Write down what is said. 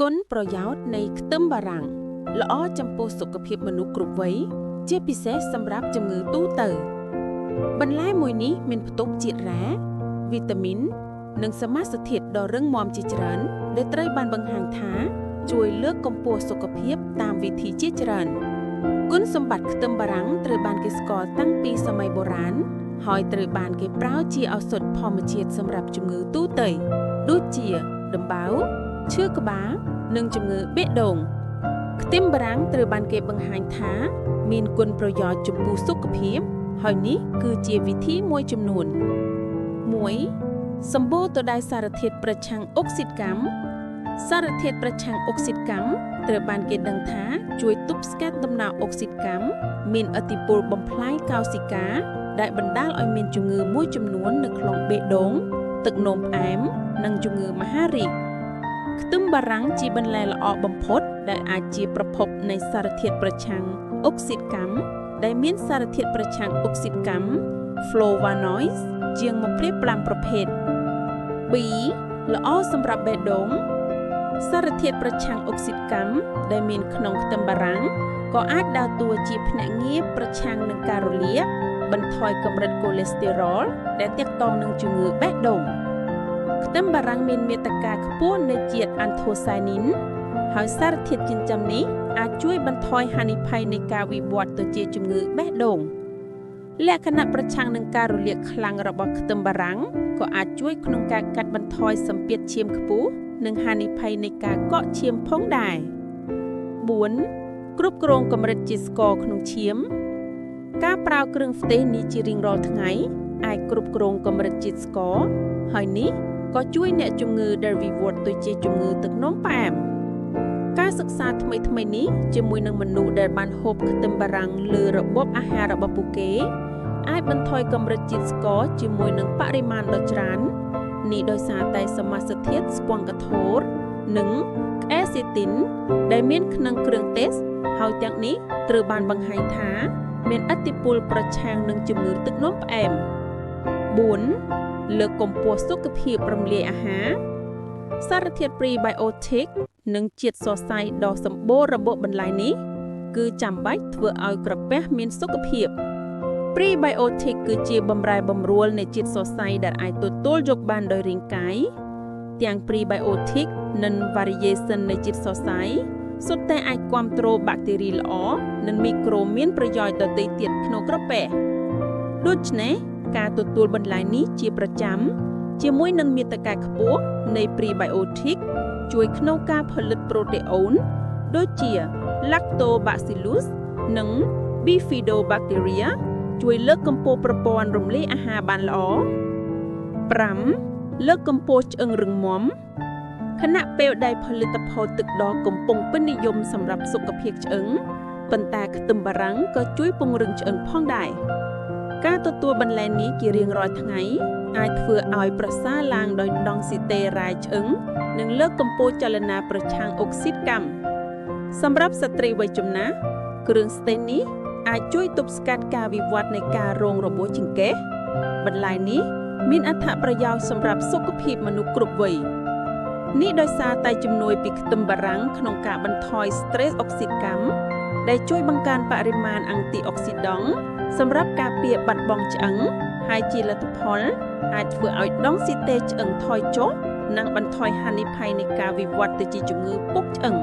គុណប្រយោជន៍នៃខ្ទឹមបារាំងល្អចំពោះសុខភាពមនុស្សគ្រប់វ័យជាពិសេសសម្រាប់ជំងឺទូទៅបន្លែមួយនេះមានផ្ទុកជាតិរ៉ែវីតាមីននិងសមាសធាតុដ៏រឹងមាំជាច្រើនដែលត្រូវបានបង្ហាញថាជួយលើកកម្ពស់សុខភាពតាមវិធីជាច្រើនគុណសម្បត្តិខ្ទឹមបារាំងត្រូវបានគេស្គាល់តាំងពីសម័យបុរាណហើយត្រូវបានគេប្រើជាឱសថធម្មជាតិសម្រាប់ជំងឺទូទៅដូចជាដំបៅឈឺក្បាលនិងជំងឺបេះដូងខ្ទឹមបារាំងត្រូវបានគេបង្ហាញថាមានគុណប្រយោជន៍ចំពោះសុខភាពហើយនេះគឺជាវិធីមួយចំនួន1សម្បូរទៅដោយសារធាតុប្រឆាំងអុកស៊ីតកម្មសារធាតុប្រឆាំងអុកស៊ីតកម្មត្រូវបានគេដឹងថាជួយទប់ស្កាត់ដំណើរអុកស៊ីតកម្មមានឥទ្ធិពលបំផ្លាញកោសិកាដែលបណ្ដាលឲ្យមានជំងឺមួយចំនួននៅក្នុងបេះដូងទឹកនោមផ្អែមនិងជំងឺមហារីកខ្ទឹមបារាំងជាបន្លែល្អបំផុតដែលអាចជាប្រភពនៃសារធាតុប្រឆាំងអុកស៊ីតកម្មដែលមានសារធាតុប្រឆាំងអុកស៊ីតកម្ម Flavonoids ជាង25ប្រភេទ2ល្អសម្រាប់បេះដូងសារធាតុប្រឆាំងអុកស៊ីតកម្មដែលមានក្នុងខ្ទឹមបារាំងក៏អាចដើរតួជាភ្នាក់ងារប្រឆាំងនឹងការរលាកបន្ថយកម្រិតកូឡេស្តេរ៉ុលដែលទាក់ទងនឹងជំងឺបេះដូងខ្ទឹមបារាំងមានមាត្រាខ្ពស់នៃជាតិអាន់ថូសាយនីនហើយសារធាតុចិញ្ចឹមនេះអាចជួយបន្ថយហានិភ័យនៃការវិវត្តទៅជាជំងឺបេះដូងលក្ខណៈប្រឆាំងនឹងការរលាកខ្លាំងរបស់ខ្ទឹមបារាំងក៏អាចជួយក្នុងការកាត់បន្ថយសម្ពាធឈាមខ្ពស់និងហានិភ័យនៃការកកឈាមផងដែរ4គ្រប់គ្រងកម្រិតជាតិស្ករក្នុងឈាមការប្រើគ្រឿងផ្ទេសនេះជារៀងរាល់ថ្ងៃអាចគ្រប់គ្រងកម្រិតជាតិស្ករហើយនេះក៏ជួយអ្នកជំងឺដែលវិវត្តទៅជាជំងឺទឹកនោមផ្អែមការសិក្សាថ្មីៗនេះជាមួយនឹងមនុស្សដែលបានហូបខ្ទឹមបារាំងលើរបបអាហាររបស់ពួកគេអាចបន្ថយកម្រិតជាតិស្ករជាមួយនឹងបរិមាណដ៏ច្រើននេះដោយសារតែសមាសធាតុស្ពង់កាថូរនិងក្អេសេទីនដែលមានក្នុងគ្រឿងទេសហើយទាំងនេះត្រូវបានបង្ហាញថាមានឥទ្ធិពលប្រឆាំងនឹងជំងឺទឹកនោមផ្អែម4លើកកម្ពស់សុខភាពរំលាយអាហារសារធាតុ Prebiotic និងជាតិសរសៃដ៏សម្បូររបស់បន្លែនេះគឺចាំបាច់ធ្វើឲ្យក្រពះមានសុខភាព Prebiotic គឺជាបម្រែបម្រួលនៃជាតិសរសៃដែលអាចទទួលយកបានដោយរាងកាយទាំង Prebiotic និង Variation នៃជាតិសរសៃសុទ្ធតែអាចគាំទ្របាក់តេរីល្អនិងមីក្រូមានប្រយោជន៍ដទៃទៀតក្នុងក្រពះដូច្នេះការទទួលបន្លែនេះជាប្រចាំជាមួយនឹងមាត្រាខ្ពស់នៃ Prebiotic ជួយក្នុងការផលិតប្រូតេអូនដូចជា Lactobacillus និង Bifidobacteria ជួយលើកកម្ពស់ប្រព័ន្ធរំលាយអាហារបានល្អ5លើកកម្ពស់ឆ្អឹងរឹងមាំខណៈពេលដែលផលិតផលទឹកដកំពុងពេញនិយមសម្រាប់សុខភាពឆ្អឹងប៉ុន្តែខ្ទឹមបារាំងក៏ជួយពង្រឹងឆ្អឹងផងដែរការទទួលបន្លែនេះជារៀងរាល់ថ្ងៃអាចធ្វើឲ្យប្រសើរឡើងដោយដង់ស៊ីតេរ៉ែឆ្អឹងនិងលើកកម្ពស់ចលនាប្រឆាំងអុកស៊ីតកម្មសម្រាប់ស្ត្រីវ័យចំណាស់គ្រឿងស្ទេននេះអាចជួយទប់ស្កាត់ការវិវត្តនៃការរងរបួសចង្កេះបន្លែនេះមានអត្ថប្រយោជន៍សម្រាប់សុខភាពមនុស្សគ្រប់វ័យនេះដោយសារតែជំនួយពីខ្ទឹមបារាំងក្នុងការបន្ថយស្ត្រេសអុកស៊ីតកម្មដែលជួយបង្កើនបរិមាណអង់ទីអុកស៊ីដង់សម្រាប់ការពារបាត់បង់ឆ្អឹងហើយជាលទ្ធផលអាចធ្វើឲ្យដង់ស៊ីតេឆ្អឹងថយចុះនិងបន្ថយហានិភ័យនៃការវិវត្តទៅជាជំងឺពុកឆ្អឹង